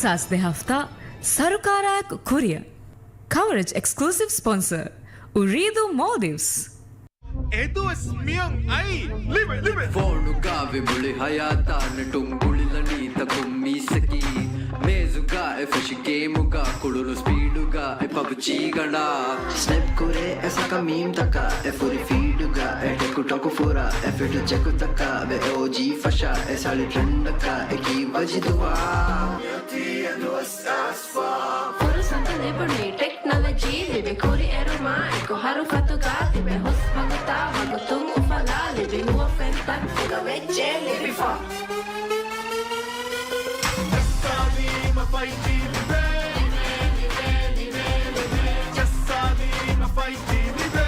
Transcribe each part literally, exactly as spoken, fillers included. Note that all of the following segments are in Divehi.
ސާސް ދެ ހަފްތާ ސަރުކާރާއެކު ކުރިއަށް. ކަވަރޭޖް އެކްސްކްލޫސިވް ސްޕޮންސަރ، އުރީދޫ މޯލްޑިވްސް. އެދުވަސް މިއޮން އައީ ލިބެ، ލިބެ. ފޯނުގަ ވި މުޅި ހަޔާތާ ނެޓުން ގުޅިލަނީ ތަކުން މީސަކީ. މޭޒުގަ އެ ފެށި ގޭމުގަ ކުޅުނު ސްޕީޑުގަ އެ ޕަބްޖީ ގަނޑާ. ސްނެޕް ކުރޭ އެ ސަކަ މީމްތަކަށް އެ ފުރި ފީޑުގަ އެ ޓެކުޓޮކު ފުރާ އެ ފެޓު ޗެކުތަކަށް ވެ އޯޖީ ފަށާ އެ ސަޅި ޓްރެންޑަކަށް އެކީ ވަޖިދުވާ. ފުރުސަތު ލިބުނީ ޓެކްނޮލޮޖީ ލިބި ކުރިއެރުމާ އެކު ހަރުފަތުގަ ތިބެ ހުސް ވަގުތާ ވަގުތުން އުފަލާ ލިބި ނުވަފެން ތައްތުގަ ވެއްޖެ ލިބިފަ. ޖައްސާލީމަ ފައިވް ޖީ ލިބޭ. ޖައްސާލީމަ ފައިވް ޖީ ލިބޭ.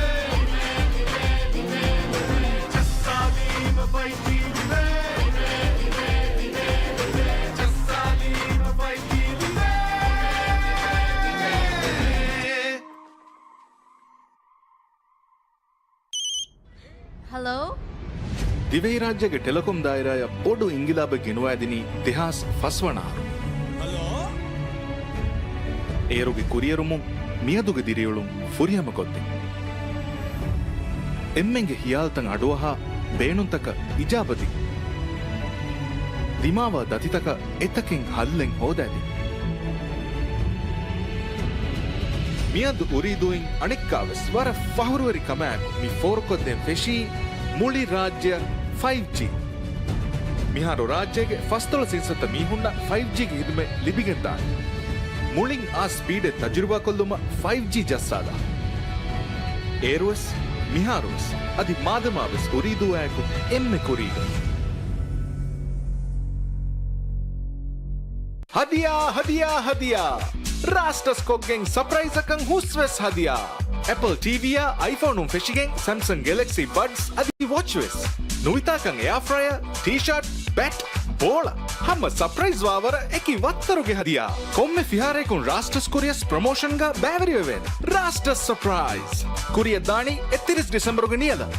ހަލޯ؟ ދިވެހިރާއްޖޭގެ ޓެލެކޮމް ދާއިރާއަށް ބޮޑު އިންގިލާބެއް ގެނުވައިދިނީ ދެހާސް ފަސް ވަނަ އަހަރު. އޭރުގެ ކުރިއެރުމުން މިއަދުގެ ދިރިއުޅުން ފުރިހަމަކޮށްދިން. އެންމެންގެ ހިޔާލުތައް އަޑުއަހާ، ބޭނުންތަކަށް އިޖާބަދިން. ދިމާވާ ދަތިތަކަށް އެތަކެއް ހައްލެއް ހޯދައިދިން. މިއަދު އުރީދޫއިން އަނެއްކާވެސް ވަރަށް ފަހުރުވެރި ކަމާއެކު މި ފޯރުކޮށްދޭން ފެށީ މުޅި ރާއްޖެއަށް ފައިވް ޖީ. މިހާރު ރާއްޖޭގެ ފަސްދޮޅަސް އިންސައްތަ މީހުންނަށް ފައިވް ޖީގެ ހިދުމަތް ލިބިގެންދާނެ. މުޅިން އާ ސްޕީޑެއް ތަޖުރިބާކޮށްލުމަށް ފައިވް ޖީ ޖައްސާލާ. އޭރުވެސް، މިހާރުވެސް، އަދި މާދަމާވެސް އުރީދޫއާއެކު އެންމެ ކުރީގަ. ހަދިޔާ، ހަދިޔާ، ހަދިޔާ! ރާސްޓަސް ކޮށްގެން ސަޕްރައިޒަކަށް ހުސްވެސް ހަދިޔާ! އެޕަލް ޓީވީއާ އައިފޯނުން ފެށިގެން ސަމްސަން ގެލެކްސީ ބަޑްސް އަދި ވޮޗްވެސް. ނުވިތާކަން އެއާފްރަޔަރ، ޓީޝާޓް، ބެޓް، ބޯޅަ. ހަމަ ސަޕްރައިޒް ވާވަރަށް އެކި ވައްތަރުގެ ހަދިޔާ. ކޮންމެ ފިހާރަޔަކުން ރާސްޓަސް ކުރިޔަސް ޕްރޮމޯޝަންގަ ބައިވެރިވެވޭނެ. ރާސްޓަސް ސަޕްރައިޒް. ކުރިއަށް ދާނީ އެއްތިރީސް ޑިސެމްބަރުގެ ނިޔަލަށް.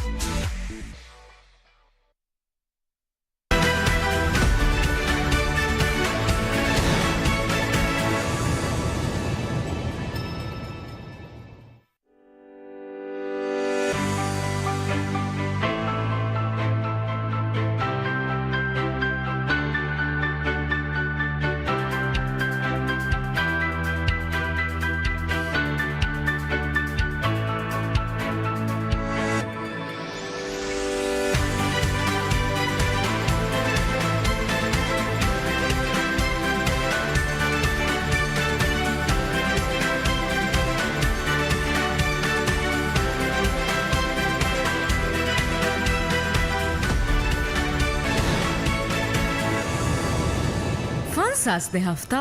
ފަންސާސް ދެ ހަފްތާ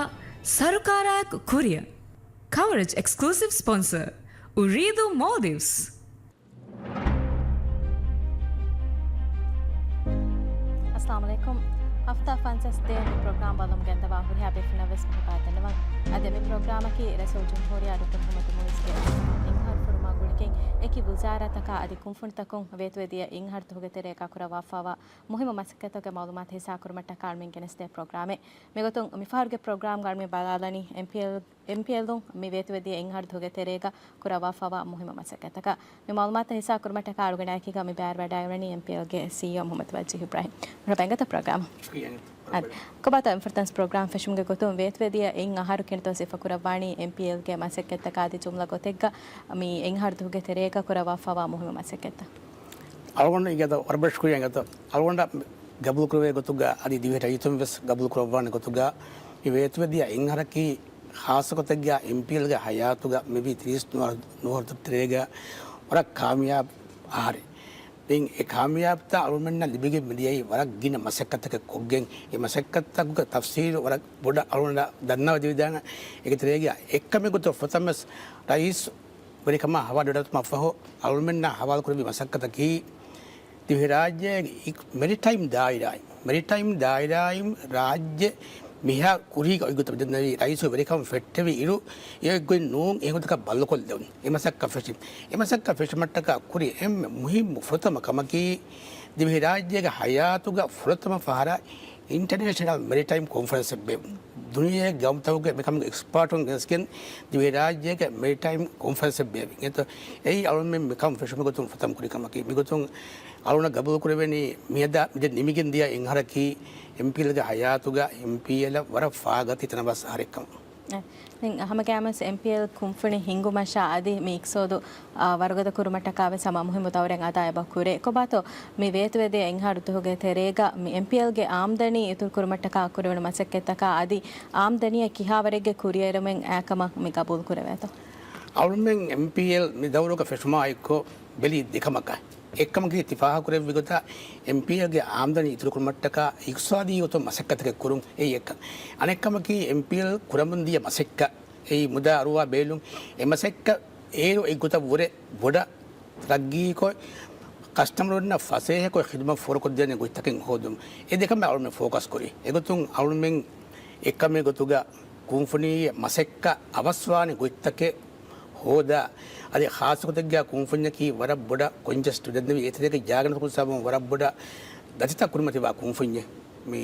ސަރުކާރާއެކު ކުރިއަށް. ކަވަރޭޖް އެކްސްކްލޫސިވް ސްޕޮންސަރ، އުރީދޫ މޯލްޑިވްސް. އައްސަލާމު ޢަލައިކުމް. ހަފްތާ ފަންސާސް ދޭ މި ޕްރޮގްރާމް ބަލަމުން ގެންދަވާ ހުރިހާ ބޭފުޅުންނަށް ވެސް މަރުޙަބާ ދަންނަވަން. އަދި މި ޕްރޮގްރާމަކީ ރައީސުލްޖުމްހޫރިއްޔާ ޑޮކްޓަރ މުޙައްމަދު މުޢިއްޒުގެ އިންހާރު ފުރުމާ ގުޅިގެން އެކި ވުޒާރާތަކާ އަދި ކުންފުނިތަކުން ވޭތުވެދިޔަ އިންހާރު ދުވަހުގެ ތެރޭގަ ކުރައްވާފައިވާ މުހިއްމު މަސައްކަތުގެ މަޢުލޫމާތު ހިއްސާ ކުރުމަށްޓަކާ އަޅުމެން ގެނެސްދޭ ޕްރޮގްރާމެއް. މިގޮތުން މިފަހަރުގެ ޕްރޮގްރާމްގަ އަޅުމެން ބަލާލަނީ އެމްޕީއެލް އެމްޕީއެލުން މި ވޭތުވެދިޔަ އިންހާރު ދުވަހުގެ ތެރޭގަ ކުރައްވާފައިވާ މުހިއްމު މަސައްކަތަކަށް. މި މަޢުލޫމާތު ހިއްސާ ކުރުމަށްޓަކާ އަޅުގަނޑާއެކީގަ މި ބައިވެރިވެވަޑައިގަންނަނީ އެމްޕީއެލްގެ ސީއީއޯ މުޙައްމަދު ވަޖީހް އިބްރާހީމް. މަރުޙަބާ އިނގޭތަ ޕްރޮގްރާމަށް. އަދި ކޮބާތޯ އެމް ފުރަތަމަ ޕްރޮގްރާމް ފެށުމުގެ ގޮތުން ވޭތުވެދިޔަ އިން އަހަރު ކިނަތޯ ސިފަކުރައްވާނީ އެމްޕީއެލްގެ މަސައްކަތްތަކާ އަދި ޖުމްލަ ގޮތެއްގަ މި އިންހާރު ދުވަހުގެ ތެރޭގަ ކުރައްވާފައިވާ މުހިއްމު މަސައްކަތްތައް. އަޅުގަނޑު އިނގޭތަ ވަރަށް ބޮޑަށް ޝުކުރިއްޔާ އިނގޭތަ. އަޅުގަނޑަށް ގަބޫލު ކުރެވޭ ގޮތުގަ އަދި ދިވެހި ރައްޔިތުން ވެސް ގަބޫލު ކުރައްވާނެ ގޮތުގަ މި ވޭތުވެދިޔަ އިން އަހަރަކީ ޚާއްޞަ ގޮތެއްގަ އެމްޕީއެލްގެ ހަޔާތުގަ މިވީ ތިރީސް ނުވަ-، ނުވަ އަހަރު ތެރޭގަ ވަރަށް ކާމިޔާބު އަހަރެއް. ދެން އެ ކާމިޔާބުތައް އަޅުމެންނަށް ލިބިގެން މިދިޔައީ ވަރަށް ގިނަ މަސައްކަތްތަކެއް ކޮށްގެން. އެ މަސައްކަތްތަކުގެ ތަފްސީލު ވަރަށް ބޮޑަށް އަޅުމެންނަށް ދަންނަވަދީދާނެ. އޭގެ ތެރޭގަ އެއްކަމެއް ގޮތުގަ ފުރަތަމަސް ރައީސް ވެރިކަމާ ހަވާލުވެވަޑައިގަތުމަށްފަހު އަޅުމެންނާ ހަވާލުކުރެއްވި މަސައްކަތަކީ، ދިވެހިރާއްޖޭގެ މެރިޓައިމް ދާއިރާއިން، މެރިޓައިމް ދާއިރާއިން ރާއްޖެ މިހާ ކުރީގެ އޮތްގޮތަށް މިދަންނަވީ ރައީސު ވެރިކަމަށް ފެއްޓެވި އިރު، އެ ގޮތް ނޫން އެ ގޮތަކަށް ބައްލަވަކޮށްލެވުން. އެ މަސައްކަތް ފެށި، އެ މަސައްކަތް ފެށުމަށްޓަކާ ކުރި އެންމެ މުހިއްމު ފުރަތަމަ ކަމަކީ، ދިވެހިރާއްޖޭގެ ހަޔާތުގަ ފުރަތަމަ ފަހަރަށް އިންޓަރނޭޝަނަލް މެރިޓައިމް ކޮންފަރެންސެއް ބޭއްވުން. ދުނިޔޭގެ ގައުމުތަކުގެ މިކަމުގެ އެކްސްޕާޓުން ގެނެސްގެން ދިވެހިރާއްޖޭގެ މެރިޓައިމް ކޮންފަރެންސެއް ބޭއްވި. އެތަ އެއީ އަޅުމެން މިކަން ފެށުމުގެ ގޮތުން ފުރަތަމަ ކުރި ކަމަކީ. މިގޮތުން އަޅުނަށް ގަބޫލު ކުރެވެނީ މިއަދާ މިދެން ނިމިގެން ދިޔަ އެއް އަހަރަކީ އެމްޕީއެލްގެ ހަޔާތުގަ އެމްޕީއެލަށް ވަރަށް ފާގަތި ތަނަވަސް އަހަރެއް ކަމަށް. އެ، ދެން ހަމަގައިމުވެސް އެމްޕީއެލް ކުންފުނި ހިންގުމަށާ އަދި މި އިޤްތިޞާދު، އާ، ވަރުގަދަ ކުރުމަށްޓަކާވެސް ހަމަ މުހިއްމު ދައުރެއް އަދާ އެބަ ކުރޭ. ކޮބާތޯ މި ވޭތުވެދިޔަ އެއް އަހަރު ދުވަހުގެ ތެރޭގަ މި އެމްޕީއެލްގެ އާމްދަނީ އިތުރު ކުރުމަށްޓަކާ ކުރެވުނު މަސައްކަތްތަކާ އަދި އާމްދަނީއަށް ކިހާވަރެއްގެ ކުރިއެރުމެއް އާކަމަށް މި ގަބޫލު ކުރެވޭތޯ؟ އަޅުމެން އެމްޕީއެލް މި ދައުރުގަ ފެށުމާ އެއްކޮށް ބެލީ ދެކަމަކަށް. އެއްކަމަކީ ތި ފާހަގަކުރެއްވި ގޮތަށް އެމްޕީއެލްގެ އާމްދަނީ އިތުރުކުރުމަށްޓަކާ އިޤްތިޞާދީ ގޮތުން މަސައްކަތެއް ކުރުން އެއީ އެއްކަން. އަނެއްކަމަކީ އެމްޕީއެލް ކުރަމުން ދިޔަ މަސައްކަތް އެއީ މުދާ އަރުވާ ބޭލުން. އެ މަސައްކަތް އޭރު އެއްގޮތަށް ވުރެ ބޮޑަށް ތަރައްގީކޮށް، ކަސްޓަމަރުންނަށް ފަސޭހަކޮށް ޚިދުމަތް ފޯރުކޮށްދޭނެ ގޮތްތަކެއް ހޯދުން. އެ ދެކަމެއް އަޅުމެން ފޯކަސް ކުރީ. އެގޮތުން އަޅުމެން އެއްކަމެއް ގޮތުގަ ކުންފުނީގެ މަސައްކަތް އަވަސްވާނެ ގޮތްތަކެއް ހޯދާ، އަދި ޚާއްޞަ ގޮތެއްގަ ކުންފުންޏަކީ ވަރަށް ބޮޑަށް ކޮންޖެސްޓް ދެންނެވި އެތެރޭގެ ޖާގަނޑު ސަބަބުން ވަރަށް ބޮޑަށް ދަތިތައް ކުރިމަތިވާ ކުންފުންޏެއް. މި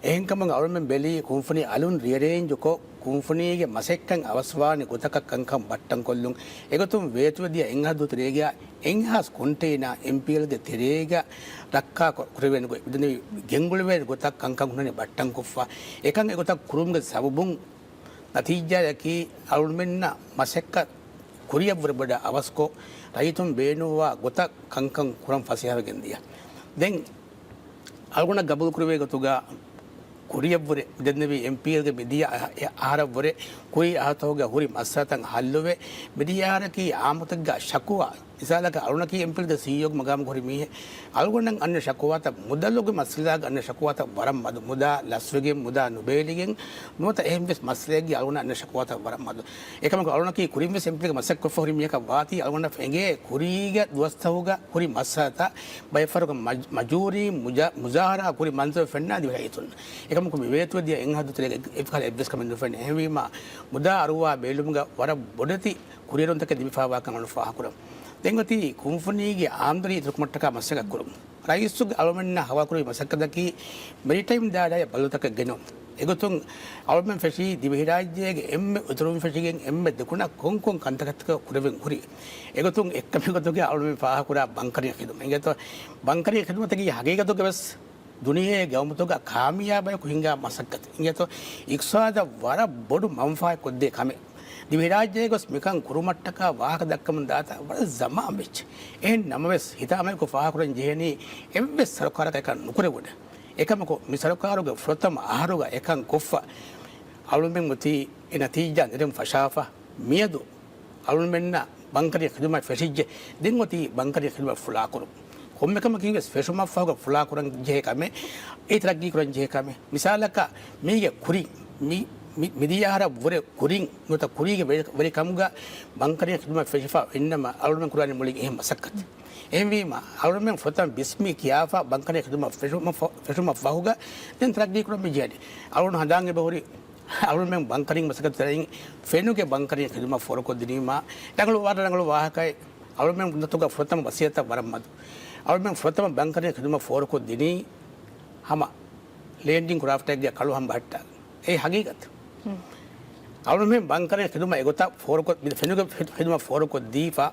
އެހެންކަމުން އަޅުމެން ބެލީ ކުންފުނި އަލުން ރީއަރޭންޖުކޮށް، ކުންފުނީގެ މަސައްކަތް އަވަސްވާނެ ގޮތަކަށް ކަންކަން ބައްޓަންކޮށްލުން. އެގޮތުން ވޭތުވެދިޔަ އެއް އަހަރު ދުވަހު ތެރޭގަ އެއް ހާސް ކޮންޓެއިނާ އެމްޕީއެލްގެ ތެރޭގަ ރައްކާ ކު-، ކުރެވޭނެ ގޮތް، މިދެންނެވި ގެންގުޅުވޭނެ ގޮތަށް ކަންކަން ހުންނަނީ ބައްޓަންކޮށްފަ. އެކަން އެގޮތަށް ކުރުމުގެ ސަބަބުން ނަތީޖާއަކީ އަޅުމެންނަށް މަސައްކަތް ކުރިއަށްވުރެ ބޮޑަށް އަވަސްކޮށް، ރައްޔިތުން ބޭނުންވާ ގޮތަށް ކަންކަން ކުރަން ފަސޭހަވެގެން ދިޔަ. ދެން އަޅުގަނޑަށް ގަބޫލުކުރެވޭ ގޮތުގަ ކުރިއަށްވުރެ މިދެންނެވި އެމްޕީއެލްގެ މިދިޔަ އަހަ-، އެ އަހަރަށްވުރެ ކުރީ އަހަރުތަކުގަ ހުރި މައްސަލަތައް ހައްލުވެ، މިދިޔަ އަހަރަކީ އާއްމުތަކުގަ ޝަކުވާ، މިސާލަކަށް އަޅުނަކީ އެމްޕީއެލްގެ ސީއީއޯގެ މަގާމުގަ ހުރި މީހެއް. އަޅުގަނޑަށް އަންނަ ޝަކުވާތައް، މުދަލުގެ މައްސަލާގަ އަންނަ ޝަކުވާތައް ވަރަށް މަދު. މުދާ ލަސްވެގެން، މުދާ ނުބޭލިގެން، ނުވަތަ އެހެންވެސް މައްސަލައެއްގެ އަޅުގަނޑަށް އަންނަ ޝަކުވާތައް ވަރަށް މަދު. އެކަމަކު އަޅުނަކީ ކުރިންވެސް އެމްޕީއެލްގެ މަސައްކަތްކޮށްފަ ހުރި މީހަކަށް ވާތީ، އަޅުގަނޑަށް އެނގޭ ކުރީގެ ދުވަސްތަކުގަ ހުރި މައްސަލަތައް ބައެއްފަހަރަކު މަޖް-، މަޖޫރީ މުޖާ-، މުޒާހަރާ ކުރި މަންޒަރު ފެންނާ ދިވެހި ރައްޔިތުން. އެކަމަކު މި ވޭތުވެދިޔަ އެއް އަހަރު ދުވަހު ތެރޭގަ އެ-، އެކަހަލަ އެއްވެސް ކަމެއް ނުފެންނަ. އެހެންވީމާ، މުދާ އަރުވާ ބޭލުމުގަ ވަރަށް ބޮޑެތި ކުރިއެރުންތަކެއް ލިބިފާވާކަން އަޅުން ފާހަގަކުރަން. ދެން އޮތީ ކުންފުނީގެ އާމްދަނީ އިތުރުކުރުމަށްޓަކާ މަސައްކަތް ކުރުން. ރައީސުގެ އަޅުމެންނަށް ހަވާލުކުރެވި މަސައްކަތަކީ މެރިޓައިމް ދާއިރާއަށް ބަދަލުތަކެއް ގެނައުން. އެގޮތުން އަޅުމެން ފެށީ ދިވެހިރާއްޖޭގެ އެންމެ އިތުރުން ފެށިގެން އެންމެ ދެކުނަށް ކޮންކޮން ކަންތަކެއްތަކެއް ކުރެވެން ހުރީ. އެގޮތުން އެއްކަމެއް ގޮތުގަ އަޅުމެން ފާހަގަކުރާ ބަންކަރިން ޚިދުމަތް. އިނގޭތޯ، ބަންކަރިން ޚިދުމަތަކީ ހަގީގަތުގަ ވެސް ދުނިޔޭގެ ގައުމުތަކުގަ ކާމިޔާބަށް ހިންގާ މަސައްކަތެއް. އިނގޭތޯ، އިޤްތިޞާދަށް ވަރަށް ބޮޑު މަންފާއެއް ކޮށްދޭ ކަމެއް. ދިވެހިރާއްޖޭގަ ގޮސް މިކަން ކުރުމަށްޓަކާ ވާހަކަ ދައްކަމުން ދާތާ ވަރަށް ޒަމާން ވެއްޖެ. އެހެން ނަމަވެސް، ހިތާމަޔަކު ފާހަގަކުރަން ޖެހެނީ އެއްވެސް ސަރުކާރަކަށް އެކަން ނުކުރެވުނެ. އެކަމަކު، މި ސަރުކާރުގެ ފުރަތަމަ އަހަރުގަ އެކަން ކޮށްފަ، އަޅުމެން އޮތީ އެ ނަތީޖާ ނެރެން ފަށާފަ. މިއަދު އަޅުމެންނަށް ބަންކަރި ޚިދުމަތް ފެށިއްޖެ. ދެން އޮތީ ބަންކަރި ޚިދުމަތް ފުޅާކުރުން. ކޮންމެ ކަމަކީ ވެސް ފެށުމަށްފަހުގަ ފުޅާކުރަން ޖެހޭ ކަމެއް، އެ ތަރައްގީ ކުރަން ޖެހޭ ކަމެއް. މިސާލަކަށް، މީގެ ކުރިން، މި، މި، މިދިޔަ އަހަރަށް ވުރެ ކުރިން، ނުވަތަ ކުރީގެ ވެރި، ވެރިކަމުގަ ބަންކަރި ޚިދުމަތް ފެށިފަ އިންނަމަ، އަޅުމެން ކުރާނީ މުޅިން އެހެން މަސައްކަތެއް. އެހެންވީމަ، އަޅުމެން ފުރަތަމަ ބިސްމި ކިޔާފަ ބަންކަރި ޚިދުމަތް ފެށުމަށް، ފެށުމަށްފަހުގަ ދެން ތަރައްގީ ކުރަން މި ޖެހޭނީ. އަޅުން ހަނދާން އެބަހުރި، އަޅުމެން ބަންކަރިން މަސައްކަތު ތެރެއިން ފެނުގެ ބަންކަރިން ޚިދުމަތް ފޯރުކޮށްދިނީމާ، ރަނގަޅު ވާހަކަ، ރަނގަޅު ވާހަކައެއް. އަޅުމެން ގުނަތުގަ ފުރަތަމަ ވަސިއްޔަތަށް ވަރަށް މަދު. އަޅުމެން ފުރަތަމަ ބަންކަރިން ޚިދުމަތް ފޯރުކޮށްދިނީ ހަމަ ލޭންޑިން ކްރާފްޓެއްގެ ކަޅު ހަމަ ބަހައްޓާ. އެއީ ހަގީގަތު. ހުން. އަޅުމެން ބަންކަރިން ޚިދުމަތް އެގޮތަށް ފޯރުކޮށް، މި ފެނުގެ ޚިދުމަތް ފޯރުކޮށްދީފަ،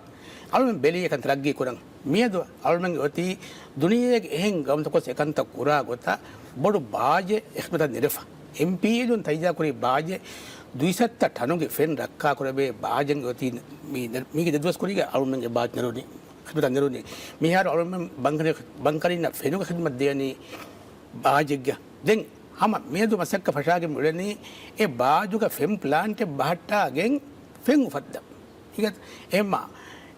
އަޅުމެން ބެލީ އެކަން ތަރައްގީ ކުރަން. މިއަދު އަޅުމެން އޮތީ ދުނިޔޭގެ އެހެން ގައުމުތަކު ވެސް އެކަންތައް ކުރާ ގޮތަށް ބޮޑު ބާޖެއް އެ ޚިދުމަތަށް ނެރެފަ. އެމްޕީއެލުން ތައްޔާރުކުރި ބާޖެއް ދުއިސައްތަ ޓަނުގެ ފެން ރައްކާކުރެވޭ ބާޖެއް އޮތީ މީ، މީގެ ދެ ދުވަސް ކުރީގަ އަޅުމެންގެ ބާޖެއް ނެރުނީ، ޚިދުމަތަށް ނެރުނީ. މިހާރު އަޅުމެން ބަންކަރި، ބަންކަރިންނަށް ފެނުގެ ޚިދުމަތް ދޭނީ ބާޖެއްގަ. ދެން ހަމަ މިއަދު މަސައްކަތް ފަށާގެން މިއުޅެނީ އެ ބާޖުގަ ފެން ޕްލާންޓެއް ބަހައްޓާގެން ފެން އުފައްދަން. އިނގޭތަ؟ އެހެންމާ،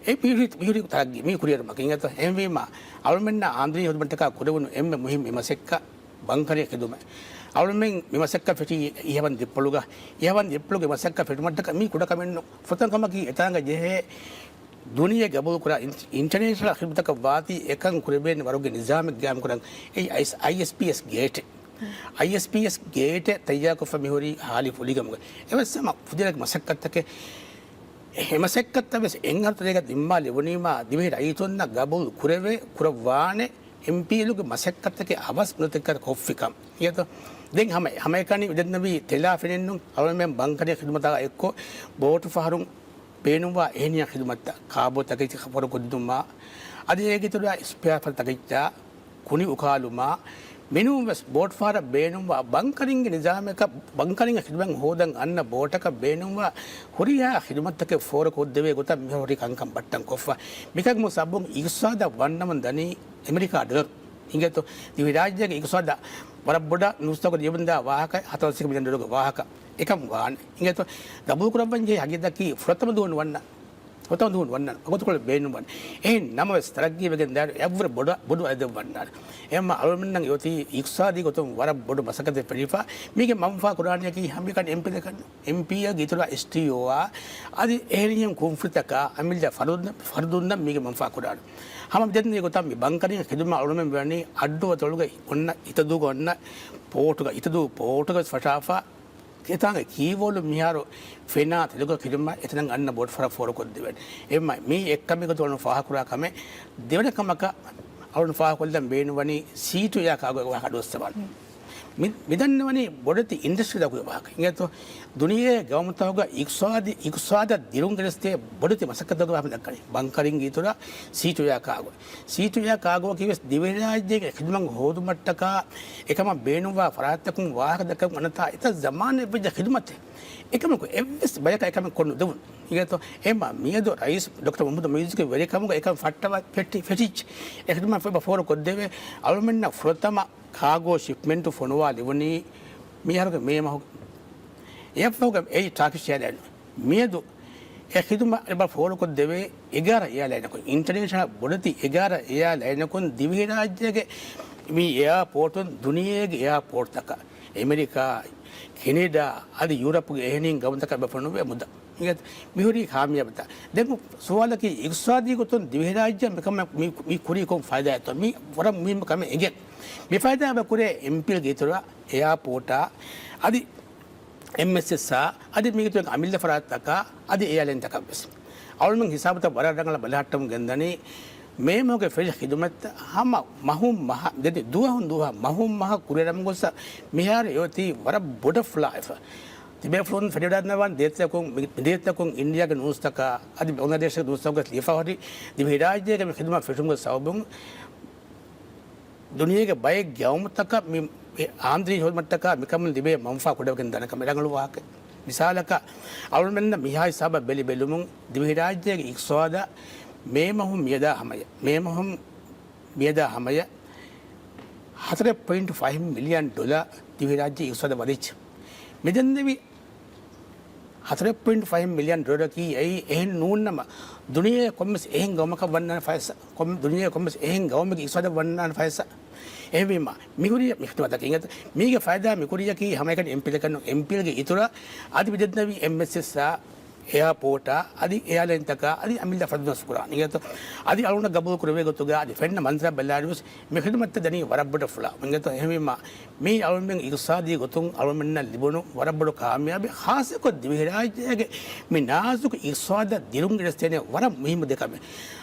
އެ މިހުރި، މިހުރި ތަރައްގީ، މީ ކުރިއެރުމަކީ. އިނގޭތަ؟ އެހެންވީމާ، އަޅުމެންނަށް އާމްދަނީ ހޯދުމަށްޓަކާ ކުރެވުނު އެންމެ މުހިއްމު މަސައްކަތް ބަންކަރިން ޚިދުމަތް. އަޅުމެން މި މަސައްކަތް ފެށީ އިހަވަން ދިއްޕޮޅުގަ. އިހަވަން ދިއްޕޮޅުގެ މަސައްކަތް ފެށުމަށްޓަކާ މީ ކުޑަކަމެއްނު. ފުރަތަމަ ކަމަކީ އެތާނގަ ޖެހޭ ދުނިޔެ ގަބޫލުކުރާ އިން-، އިންޓަރނޭޝަނަލް ޚިދުމަތަކަށް ވާތީ އެކަން ކުރެވޭނެ ވަރުގެ ނިޒާމެއް ގާއިމްކުރަން. އެއީ އައިސް-، އައިއެސްޕީއެސް ގޭޓެއް. އައިއެސްޕީއެސް ގޭޓެއް ތައްޔާރުކޮށްފަ މިހުރީ ހާލި ފުލިގަމުގަ. އެވެސް ހަމަ ފުދިރަގެ މަސައްކަތްތަކެއް. އެ މަސައްކަތްތައް ވެސް އެއް އަހަރު ތެރޭގަ ޒިންމާ ލެވުނީމާ ދިވެހި ރައްޔިތުންނަށް ގަބޫލު ކުރެވޭ، ކުރައްވާނެ އެމްޕީއެލުގެ މަސައްކަތްތަކެއް އަވަސް ނުތަކަށް ކޮށްފިކަން. އިނގޭތޯ؟ ދެން ހަމަ، ހަމައެކަނި މިދެންނެވީ ތެލާ ފެނެއްނު އަޅުމެން ބަންކަރި ޚިދުމަތާ އެއްކޮށް ބޯޓު ފަހަރުން ބޭނުންވާ އެހެނިހެން ޚިދުމަތްތައް ކާބޯ ތަކެތި ފޯރުކޮށްދިނުމާ، އަދި އޭގެ އިތުރާ ސްޕެއާ ޕާޓް ތަކެއްޗާ ކުނި އުކާލުމާ، މިނޫން ވެސް ބޯޓު ފަހަރަށް ބޭނުންވާ ބަންކަރިންގެ ނިޒާމަކަށް، ބަންކަރިންގެ ޚިދުމަތް ހޯދަން އަންނަ ބޯޓަކަށް ބޭނުންވާ ހުރިހާ ޚިދުމަތްތަކެއް ފޯރުކޮށްދެވޭ ގޮތަށް މިހާރު ހުރި ކަންކަން ބައްޓަން ކޮށްފަ. މިކަމުގެ ސަބަބުން އިގްތިސާދަށް ވަންނަމުން ދަނީ އެމެރިކާ ޑޮލަރު. އިނގޭތޯ؟ ދިވެހިރާއްޖޭގެ އިގްތިސާދަށް ވަރަށް ބޮޑަށް ނޫސްތަކުގަ ލިޔެމުންދާ ވާހަކަ ހަތަރު ލަސްކަ މިލިއަން ޑޮލަރުގެ ވާހަކަ އެކަން ވާނެ. އިނގޭތޯ؟ ގަބޫލު ކުރައްވަން ޖެހޭ ހަގީގަތަކީ ފުރަތަމަ ދުވަހުން ވަންނަ، ފުރަތަމަ ދުވަހުން ވަންނަ ވަގުތުކޮޅެއް ބޭނުންވަން. އެހެން ނަމަވެސް ތަރައްގީވެގެން ދާއިރު އެއަށްވުރެ ބޮޑަށް، ބޮޑު އަދަދެއް ވަންނާނެ. އެހެންމަ އަޅުމެންނަށް އޮތީ އިގްތިސާދީ ގޮތުން ވަރަށް ބޮޑު މަސައްކަތެއް ފެށިފަ. މީގެ މަންފާ ކުރާނީއަކީ ހަމައެކަނި އެމްޕީއަކީ އިތުރަށް އެސްޓީއޯއާ އަދި އެހެނިހެން ކުންފުނިތަކާ އަމިއްލަ ފަރުދުން، ފަރުދުންނަށް މީގެ މަންފާ ކުރާނެ. ހަމަ މިދެންނެވި ގޮތަށް މި ބަންކަރިން ޚިދުމަތް އަޅުމެން ވަނީ އައްޑު އަތޮޅުގަ އޮންނަ އިތަދޫގަ އޮންނަ ޕޯޓުގަ، އިތަދޫ ޕޯޓުގަ ވެސް ފަށާފަ. އެތާނގެ ކީއްވެލު މިހާރު ފެނާ ތެލުގެ ޚިދުމަތް އެތަނަށް އަންނަ ބޯޓު ފަހަރަށް ފޯރުކޮށްދެވޭނެ. އެހެންމަ މީ އެއްކަމެއް ގޮތުން އަޅުން ފާހަގަކުރާ ކަމެއް. ދެވަނަ ކަމަކަށް އަޅުން ފާހަގަކޮށްލަން ބޭނުންވަނީ ސީޓު އެއާ ކާގޯގެ ވާހަކަ އަޑުއައްސަވާނެ. މި، މިދަންނަވަނީ ބޮޑެތި އިންޑަސްޓްރީތަކުގެ ވާހަކަ. އިނގޭތޯ؟ ދުނިޔޭގެ ގައުމުތަކުގަ އިގްތިސާދީ، އިގްތިސާދަށް ދިރުން ގެނެސްދޭ ބޮޑެތި މަސައްކަތްތަކުގެ ވާހަކަ ދައްކަނީ. ބަންކަރިންގެ އިތުރަށް ސީޓު އެއާ ކާގޯ. ސީޓު އެއާ ކާގޯއަކީ ވެސް ދިވެހިރާއްޖޭގެ ޚިދުމަތް ހޯދުމަށްޓަކާ އެކަމަށް ބޭނުންވާ ފަރާތްތަކުން ވާހަކަ ދައްކަމުން އަންނަތާ އެތައް ޒަމާނެއް ވެއްޖެ ޚިދުމަތެއް. އެކަމަކު އެއްވެސް ބަޔަކަށް އެކަމެއް ކޮށްނުދެވުނު. އިނގޭތޯ؟ އެހެންމަ މިއަދު ރައީސް ޑޮކްޓަރ މުހައްމަދު މުއިއްޒުގެ ވެރިކަމުގަ އެކަން ފައްޓަވަ ފެށި، ފެށިއްޖެ. އެ ޚިދުމަތް ފޯރުކޮށްދެވޭ. އަޅުމެންނަށް ފުރަތަމަ ކާގޯ ޝިޕްމެންޓު ފޮނުވާ ލިބުނީ މިހާރުގެ މޭ މަހުގަ. އެއަށްފަހުގަ އެއީ ޓާކިޝް އެއާލައިން. މިއަދު އެ ޚިދުމަތް އެބަ ފޯރުކޮށްދެވޭ އެގާރަ އެއާލައިނަކުން، އިންޓަރނޭޝަނަލް ބޮޑެތި އެގާރަ އެއާލައިނަކުން ދިވެހިރާއްޖޭގެ މި އެއާޕޯޓުން ދުނިޔޭގެ އެއާޕޯޓްތަކަށް، އެމެރިކާ، ކެނެޑާ، އަދި ޔޫރަޕުގެ އެހެނިހެން ގައުމުތަކަށް އެބަ ފޮނުވޭ މުދާ. މިހުރީ ކާމިޔާބުތައް. ދެން ސުވާލަކީ އިގްތިސާދީ ގޮތުން ދިވެހިރާއްޖެއަށް މިކަމަށް މި، މި ކުރީ ކޮން ފައިދާއެއްތޯ؟ މީ ވަރަށް މުހިއްމު ކަމެއް އެނގޭ. މި ފައިދާ އެބަ ކުރޭ އެމްޕީއެލްގެ އިތުރަށް އެއާޕޯޓާ އަދި އެމްއެސްއެސްއާ އަދި މީގެ އިތުރު އަމިއްލަ ފަރާތްތަކާ އަދި އެއާލައިންތަކަށް ވެސް. އަޅުމެން ހިސާބުތައް ވަރަށް ރަނގަޅަށް ބަލަހައްޓަމުން ގެންދަނީ މޭ މަހުގެ ފެށި ޚިދުމަތްތައް ހަމަ މަހުން މަހަށް، ދެން ދުވަހުން ދުވަހަށް، މަހުން މަހަށް ކުރިއަރަމުން ގޮސް މިހާރު އެއޮތީ ވަރަށް ބޮޑަށް ފުޅާވެފަ. ތިބޭފުޅުން ފެނިވަޑައިގަންނަވާނެ ދޭތަކުން، މި، މި ދޭތަކުން އިންޑިއާގެ ނޫސްތަކާ އަދި ބަނގްލަދޭޝްގެ ނޫސްތަކުގަ ލިޔެފަ ހުރި ދިވެހިރާއްޖޭގެ މި ޚިދުމަތް ފެށުމުގެ ސަބަބުން ދުނިޔޭގެ ބައެއް ގައުމުތަކަށް މި، މި އާމްދަނީ ހޯދުމަށްޓަކާ މިކަމުން ލިބޭ މަންފާ ކުޑަވެގެން ދާނެ ކަމެއް ރަނގަޅު ވާހަކަ. މިސާލަކަށް، އަޅުމެންނަށް މިހާ ހިސާބަށް ބެލި ބެލުމުން، ދިވެހިރާއްޖޭގެ އިގްތިސާދަށް މޭ މަހުން މިއަދާ ހަމަޔަށް، މޭ މަހުން މިއަދާ ހަމަޔަށް ހަތަރެއް ޕޮއިންޓް ފައިވް މިލިއަން ޑޮލަރ ދިވެހިރާއްޖެ އިގްތިސާދަށް ވަދެއްޖެ. މިދެންނެވި ހަތަރެއް ޕޮއިންޓް ފައިވް މިލިއަން ޑޮލަރަކީ އެއީ އެހެން ނޫންނަމަ، ދުނިޔޭގެ ކޮންމެސް އެހެން ގައުމަކަށް ވަންނާނެ ފައިސާ، ކޮން، ދުނިޔޭގެ ކޮންމެސް އެހެން ގައުމެއްގެ އިގްތިސާދަށް ވަންނާނެ ފައިސާ. އެހެންވީމަ، މިހުރި މި ޚިދުމަތަކީ އިނގޭތޯ، މީގެ ފައިދާ މިކުރިޔަކީ ހަމައެކަނި އެމްޕީއެލް އެކަން ނޫން، އެމްޕީއެލްގެ އިތުރަށް އަދި މިދެންނެވި އެމްއެސްއެސްއާ، އެއާޕޯޓާ އަދި އެއާލައިންތަކާ އަދި އަމިއްލަ ފަރުދުން ނަސް ކުރާނެ. އިނގޭތޯ، އަދި އަޅުގަނޑަށް ގަބޫލު ކުރެވޭ ގޮތުގަ އަދި ފެންނަ މަންޒަރަށް ބަލާއިރުވެސް މި ޚިދުމަތްތައް ދަނީ ވަރަށް ބޮޑަށް ފުޅާ. އިނގޭތޯ، އެހެންވީމަ، މީ އަޅުމެން އިގްތިސާދީ ގޮތުން އަޅުމެންނަށް ލިބުނު ވަރަށް ބޮޑު ކާމިޔާބެއް، ޚާއްޞަކޮށް ދިވެހިރާއްޖޭގެ މި ނާޒުކު އިގްތިސާދަށް ދިރުން ގެނެސްދޭނެ ވަރަށް މުހިއްމު ދެ ކަމެއް.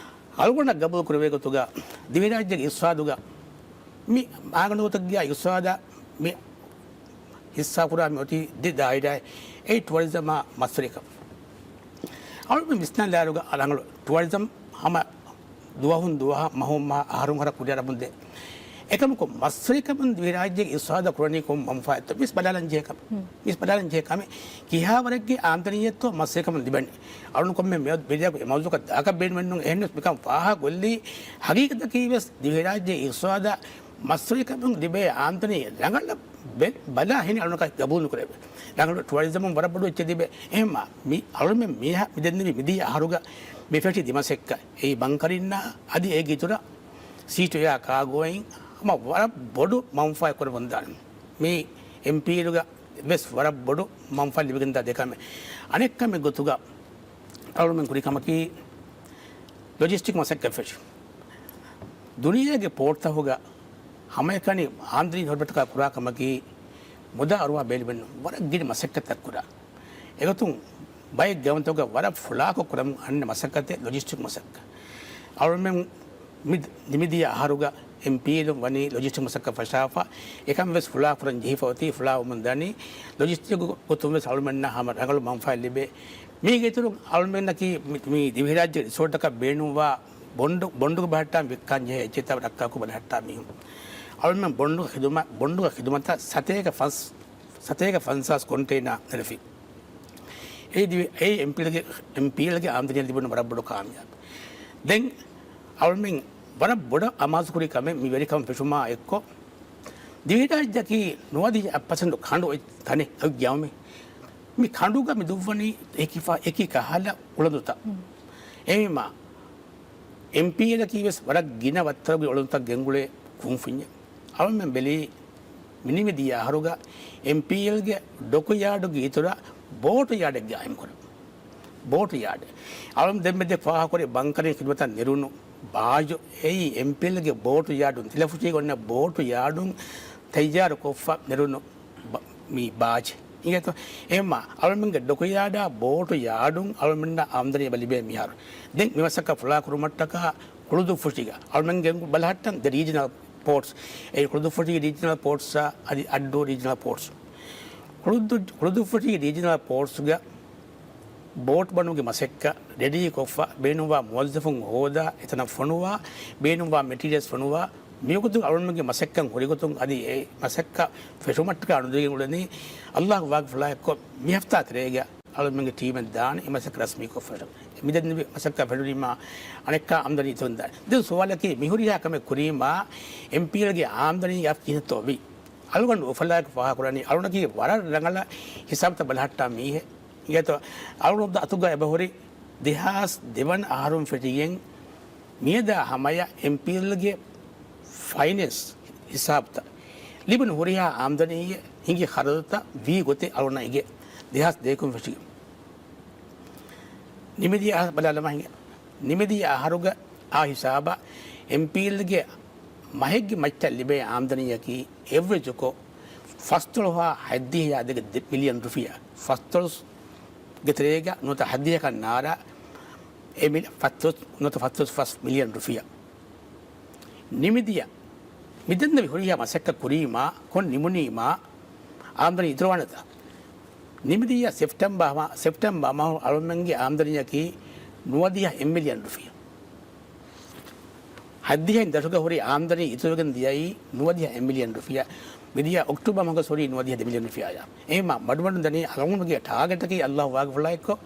އަޅުގަނޑަށް ގަބޫލު ކުރެވޭ ގޮތުގަ ދިވެހިރާއްޖޭގެ އިގްތިސާދުގަ މި މާގަނޑު ގޮތަކީ އިގްތިސާދަށް މި ހިއްސާކުރާ މި އޮތީ ދެ ދާއިރާއެއް. އެއީ ޓުއަރިޒަމާ މަސްވެރިކަން. އަޅުގަނޑު ވިސްނާލާއިރުގަ ރަނގަޅު ޓުއަރިޒަމް ހަމަ ދުވަހުން ދުވަހަށް، މަހުން މަހަށް، އަހަރުން އަހަރަށް ކުރިއަރަމުންދޭ. އެކަމަކު މަސްވެރިކަމުން ދިވެހިރާއްޖޭގެ އިގްތިސާދަށް ކުރަނީ ކޮން މަންފާއެއްތޯ މިސް ބަލާލަން ޖެހޭ ކަމެއް. މިސް ބަލާލަން ޖެހޭ ކަމެއް. ކިހާވަރެއްގެ އާމްދަނީއެއްތޯ މަސްވެރިކަމުން ލިބެނީ. އަޅުން ކޮންމެ މެ-، މެދުގަ އެ މައުޟޫއަކަށް ދާކަށް ބޭނުމެއްނޫން. އެހެންނަމަވެސް މިކަން ފާހަގަކޮށްލީ ހަގީގަތަކީ ވެސް ދިވެހިރާއްޖޭ އިގްތިސާދަށް މަސްވެރިކަމުން ލިބޭ އާމްދަނީ ރަނގަޅަށް ބެ-، ބަލާ ހިނި އަޅުނަކަށް ގަބޫލު ނުކުރެވޭ. ރަނގަޅު ޓުއަރިޒަމުން ވަރަށް ބޮޑު އެއްޗެއް ލިބޭ. އެހެންމާ މި އަޅުމެން މީހާ މި ދެންނެވި މިދިޔަ އަހަރުގަ މި ފެށި ދެ މަސައްކަތް އެއީ ބަންކަރިންނާ އަދި އޭގެ އިތުރަށް ސީޓު އެއާ ކާގޯއިން ހަމަ ވަރަށް ބޮޑު މަންފާއެއް ކުރަމުންދާނެ. މީ އެމްޕީއެލްގަ ވެސް ވަރަށް ބޮޑު މަންފާ ލިބިގެންދާ ދެ ކަމެއް. އަނެއް ކަމެއް ގޮތުގަ އަޅުމެން ކުރި ކަމަކީ ލޮޖިސްޓިކް މަސައްކަތް ފެށުން. ދުނިޔޭގެ ޕޯޓްތަކުގަ ހަމައެކަނި އާމްދަނީ ހޯދުމަށްޓަކާ ކުރާ ކަމަކީ މުދާ އަރުވާ ބޭލިބެން ވަރަށް ގިނަ މަސައްކަތްތައް ކުރާ. އެގޮތުން ބައެއް ގައުމުތަކުގަ ވަރަށް ފުޅާކޮށް ކުރަމުން އަންނަ މަސައްކަތެއް ލޮޖިސްޓިކް މަސައްކަތް. އަޅުމެން މި، މިދިޔަ އަހަރުގަ އެމްޕީއެލުން ވަނީ ލޮޖިސްޓިކް މަސައްކަތް ފަށާފަ، އެކަން ވެސް ފުޅާ ކުރަން ޖެހިފަ އޮތީ، ފުޅާވަމުން ދަނީ. ލޮޖިސްޓިކް ގޮތުން ވެސް އަޅުމެންނަށް ހަމަ ރަނގަޅު މަންފާއެއް ލިބޭ. މީގެ އިތުރުން އަޅުމެންނަކީ މި، މި ދިވެހިރާއްޖޭ ރިސޯޓަކަށް ބޭނުންވާ ބޮންޑު، ބޮންޑުގެ ބަހައްޓާން ވިއްކާން ޖެހޭ އެއްޗެއްތާ ރައްކާކޮށް ބަލަހައްޓާ މީހުން. އަޅުމެން ބޮންޑުގެ ޚިދުމަ، ބޮންޑުގެ ޚިދުމަތަށް ސަތޭކަ ފަންސް، ސަތޭކަ ފަންސާސް ކޮންޓެއިނާ ނެރެފި. އެއީ ދިވެ-، އެއީ އެމްޕީއެލްގެ، އެމްޕީއެލްގެ އާމްދަނީ ލިބުނު ވަރަށް ބޮޑު ކާމިޔާބެއް. ދެން އަޅުމެން ވަރަށް ބޮޑަށް އަމާޒުކުރި ކަމެއް މި ވެރިކަން ފެށުމާ އެއްކޮށް، ދިވެހިރާއްޖެއަކީ ނުވަދިހަ އަށް ޕަސެންޓު ކަނޑު އޮތް ތަނެއް އޮތް ގައުމެއް. މި ކަނޑުގަ މި ދުއްވަނީ އެކި ފަ-، އެކި ކަހަލަ އުޅަނދުތައް. އެހެންވީމާ، އެމްޕީއެލްއަކީ ވެސް ވަރަށް ގިނަ ވައްތަރުގެ އުޅަނދުތައް ގެންގުޅޭ ކުންފުންޏެއް. އަޅުމެން ބެލީ، މި ނިމިދިޔަ އަހަރުގަ އެމްޕީއެލްގެ ޑޮކުޔާޑުގެ އިތުރަށް ބޯޓު ޔާޑެއް ގާއިމް ކުރަން. ބޯޓު ޔާޑެއް. އަޅުން ދެންމެ ދެ ފާހަކުރި ބަންކަރިން ޚިދުމަތަށް ނެރުނު ބާޖު. އެއީ އެމްޕީއެލްގެ ބޯޓު ޔާޑުން، ތިލަފުށީގަ އޮންނަ ބޯޓު ޔާޑުން ތައްޔާރު ކޮށްފަ ނެރުނު ބަ-، މި ބާޖެއް. އިނގޭތޯ؟ އެހެންމާ، އަޅުމެންގެ ޑޮކުޔާޑާ ބޯޓު ޔާޑުން އަޅުމެންނަށް އާމްދަނީ އެބަ ލިބޭ މިހާރު. ދެން މި މަސައްކަތް ފުޅާ ކުރުމަށްޓަކާ ކުޅުދުއްފުށީގަ އަޅުމެންގެ ބަލަހައްޓަން ދެ ރީޖަނަލް ޕޯޓްސް. އެ ކުޅުދުއްފުށީގެ ރީޖަނަލް ޕޯޓްސްއާ އަދި އައްޑޫ ރީޖަނަލް ޕޯޓްސް. ކުޅުދު-، ކުޅުދުއްފުށީގެ ރީޖަނަލް ޕޯޓްސްގަ ބޯޓް ބަނުމުގެ މަސައްކަތް ރެޑީ ކޮށްފަ، ބޭނުންވާ މުވައްޒަފުން ހޯދާ، އެތަނަށް ފޮނުވާ، ބޭނުންވާ މެޓީރިއަލްސް ފޮނުވާ، މިވަގުތު އަޅުމެންގެ މަސައްކަތް ހުރިގޮތުން އަދި އެ މަސައްކަތް ފެށުމަށްޓަކާ އަންނަ ދުވަހެއް އުޅެނީ. އައްލާހު ވާގިފުޅާ އެއްކޮށް މި ހަފްތާ ތެރޭގަ އަޅުމެންގެ ޓީމެއް ދާނެ އެ މަސައްކަތް ރަސްމީކޮށްފަ. މިދެންނެވި މަސައްކަތް ފެށުނީމާ އަނެއްކާ އާމްދަނީ އިތުރުން ދާނެ. ދެން ސުވާލަކީ މިހުރިހާ ކަމެއް ކުރީމާ އެމްޕީއެލްގެ އާމްދަނީ އަށް ކިހިނެއްތޯ ވީ؟ އަޅުގަނޑު އުފަލާއެކު ފާހަގަކުރަނީ އަޅުނަކީ ވަރަށް ރަނގަޅަށް ހިސާބުތައް ބަލަހައްޓާ މީހެއް. އިނގޭތޯ، އަޅުގަނޑު އަތުގަ އެބަހުރި ދެހާސް ދެވަނަ އަހަރުން ފެށިގެން މިއަދާ ހަމަޔަށް އެމްޕީއެލްގެ ފައިނޭންސް ހިސާބުތައް، ލިބުނު ހުރިހާ އާމްދަނީއެއް، ހިނގި ޚަރަދުތައް ވީ ގޮތެއް އަޅުންނަށް އެނގޭ. ދެހާސް ދޭކުން ފެށިގެން ނިމިދިޔަ އަހަރު ބަލާލަމާ ހިނގާ. ނިމިދިޔަ އަހަރުގަ އާ ހިސާބަށް އެމްޕީއެލްގެ މަހެއްގެ މައްޗަށް ލިބޭ އާމްދަނީއަކީ އެވްރެޖުކޮށް ފަސްދޮޅަހާ ހަތްދިހަ އާދެގެ މިލިއަން ރުފިޔާ. ފަސްދޮޅަސް ގެ ތެރޭގަ ނުވަތަ ހަތްދިހަ ކަން ނާރާ އެ މިލި-، ފަސްދޮޅަސް ނުވަތަ ފަސްދޮޅަސް ފަސް މިލިއަން ރުފިޔާ. ނިމިދިޔަ މިދެންނެވި ހުރިހާ މަސައްކަތް ކުރީމާ، ކޮން ނިމުނީމާ، އާމްދަނީ އިތުރުވާނެތަ؟ ނިމިދިޔަ ސެޕްޓެމްބަރ މަ-، ސެޕްޓެމްބަރ މަހު އަޅުމެންގެ އާމްދަނީއަކީ ނުވަދިހަ އެއް މިލިއަން ރުފިޔާ. ހަތްދިހައިން ދަށުގަ ހުރި އާމްދަނީ އިތުރުވެގެން ދިޔައީ ނުވަދިހަ އެއް މިލިއަން ރުފިޔާ. މިދިޔަ އޮކްޓޫބަރ މަހުގަ ހުރީ ނުވަދިހަ ދެ މިލިއަން ރުފިޔާއާ. އެހެންމާ މަޑުމަޑުން ދަނީ އަޅުގަނޑުގެ ޓާގެޓަކީ އައްލާހު ވާގިފުޅާ އެއްކޮށް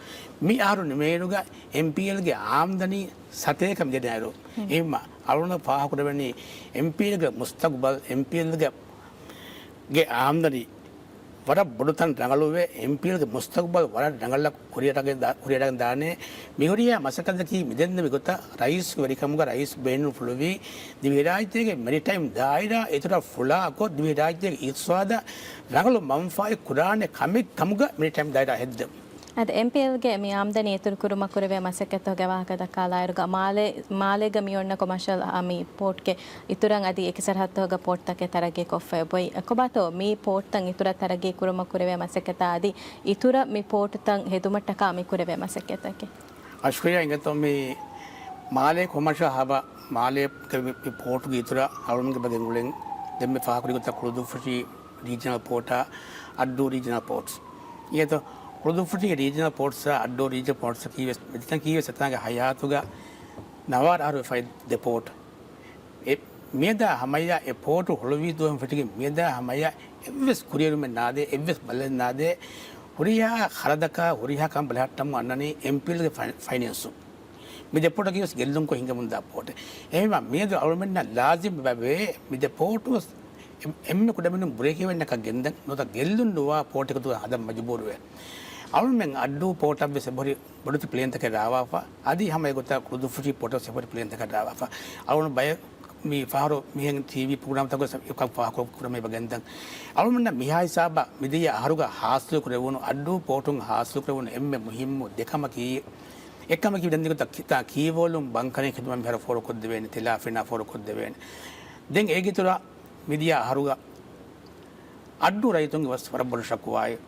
މި އަހަރު ނިމޭއިރުގަ އެމްޕީއެލްގެ އާމްދަނީ ސަތޭކަ މިލިއަނަށް އެރު. އެހެންމާ އަޅުގަނޑަށް ފާހަގަކުރެވެނީ އެމްޕީއެލްގެ މުސްތަގުބަލް، އެމްޕީއެލްގެ ގެ އާމްދަނީ ވަރަށް ބޮޑު ތަން ރަނގަޅުވެ، އެމްޕީއެލްގެ މުސްތަގުބަލް ވަރަށް ރަނގަޅަށް ކުރިއަރަގެން ދާ-، ކުރިއަރަގެން ދާނެ. މިހުރިހާ މަސައްކަތަކީ މިދެންނެވި ގޮތަށް ރައީސް ވެރިކަމުގަ ރައީސް ބޭނުންފުޅުވީ، ދިވެހިރާއްޖޭގެ މެރިޓައިމް ދާއިރާ އިތުރަށް ފުޅާކޮށް، ދިވެހިރާއްޖޭގެ އިޤްތިޞާދަށް ރަނގަޅު މަންފާއެއް ކުރާނެ ކަމެއް ކަމުގަ މެރިޓައިމް ދާއިރާ ހެއްދެވުން. އަދި އެމްޕީއެލްގެ މި އާމްދަނީ އިތުރު ކުރުމަށް ކުރެވޭ މަސައްކަތުގެ ވާހަކަ ދައްކާލާއިރުގަ، މާލޭ، މާލޭގަ މި އޮންނަ ކޮމާޝަލް އާ މި ޕޯޓްގެ އިތުރަށް އަދި އެކި ސަރަހައްދުގަ ޕޯޓްތަކެއް ތަރައްގީ ކޮށްފަ އެބައޮތް. އެކޮބާތޯ މި ޕޯޓްތައް އިތުރަށް ތަރައްގީ ކުރުމަށް ކުރެވޭ މަސައްކަތާ އަދި އިތުރަށް މި ޕޯޓްތައް ހެދުމަށްޓަކާ މި ކުރެވޭ މަސައްކަތަކީ؟ އަޝްކުރިޔާ އިނގޭތޯ މި މާލޭ ކޮމާޝަލް ހާބަ މާލޭގެ މި، މި ޕޯޓުގެ އިތުރަށް އަޅުގަނޑުގެ ބަ ގެންގުޅެން ދެންމެ ފާހަގަކުރި ގޮތަށް ކުޅުދުއްފުށި ރީޖަނަލް ޕޯޓާ، އައްޑޫ ރީޖަނަލް ޕޯޓްސް. އިނގޭތޯ، ކުޅުދުއްފުށީގެ ރީޖަނަލް ޕޯޓްސްއާ އައްޑޫ ރީޖަނަލް ޕޯޓްސް ކީވެސް މިތަން ކީވެސް އެތާނގެ ހަޔާތުގަ ނަވާރަ އަހަރު ވެފައި ދެ ޕޯޓް. އެ މިއަދާ ހަމަޔަށް އެ ޕޯޓު ހުޅުވި ދުވަހުން ފެށިގެން މިއަދާ ހަމަޔަށް އެއްވެސް ކުރިއެރުމެއް ނާދޭ، އެއްވެސް ބަލަލެއް ނާދޭ. ހުރިހާ ޚަރަދަކާ ހުރިހާ ކަން ބަލަހައްޓަމުން އަންނަނީ އެމްޕީއެލްގެ ފައި-، ފައިނޭންސު. މި ދެ ޕޯޓަކީ ވެސް ގެއްލުންކޮށް ހިނގަމުންދާ ޕޯޓެއް. އެހެންވީމާ މިއަދު އަޅުމެންނަށް ލާޒިމް ވެ މި ދެ ޕޯޓު ވެސް އެ-، އެންމެ ކުޑަމިނުން ބުރެކެވެންޏަކަށް ގެންދަން ނުވަތަ ގެއްލުން ނުވާ ޕޯޓެއް ގޮތުގަ ހަދަން މަޖުބޫރުވޭ. އަޅުމެން އައްޑޫ ޕޯޓަށް ވެސް އެބަހުރި ބޮޑެތި ޕްލޭންތަކެއް ރާވާފަ، އަދި ހަމަ އެގޮތަށް ކުޅުދުއްފުށީ ޕޯޓަށް ވެސް އެބަހުރި ޕްލޭންތަކެއް ރާވާފަ. އަޅުގަނޑު ބައެއް މި ފަހަރު މިހެން ޓީވީ ޕްރޮގްރާމްތަކުގަ އެކަން ފާހަގަކުރަމޭ އެބަ ގެންދަން. އަޅުގަނޑަށް މިހާ ހިސާބަށް މިދިޔަ އަހަރުގަ ހާސިލު ކުރެވުނު، އައްޑޫ ޕޯޓުން ހާސިލު ކުރެވުނު އެންމެ މުހިއްމު ދެ ކަމަކީ، އެއްކަމަކީ ދެން ދިގު ތަ-، ތާ ކީވޯލުން ބަންކަރިން ޚިދުމަތް މިހާރު ފޯރުކޮށްދެވޭނެ، ތިލާފިނާ ފޯރުކޮށްދެވޭނެ. ދެން އޭގެ އިތުރަށް މިދިޔަ އަހަރުގަ އައްޑޫ ރައްޔިތުންގެ ވަސް ވަރަށް ބޮޑު ޝަކުވާއެއް.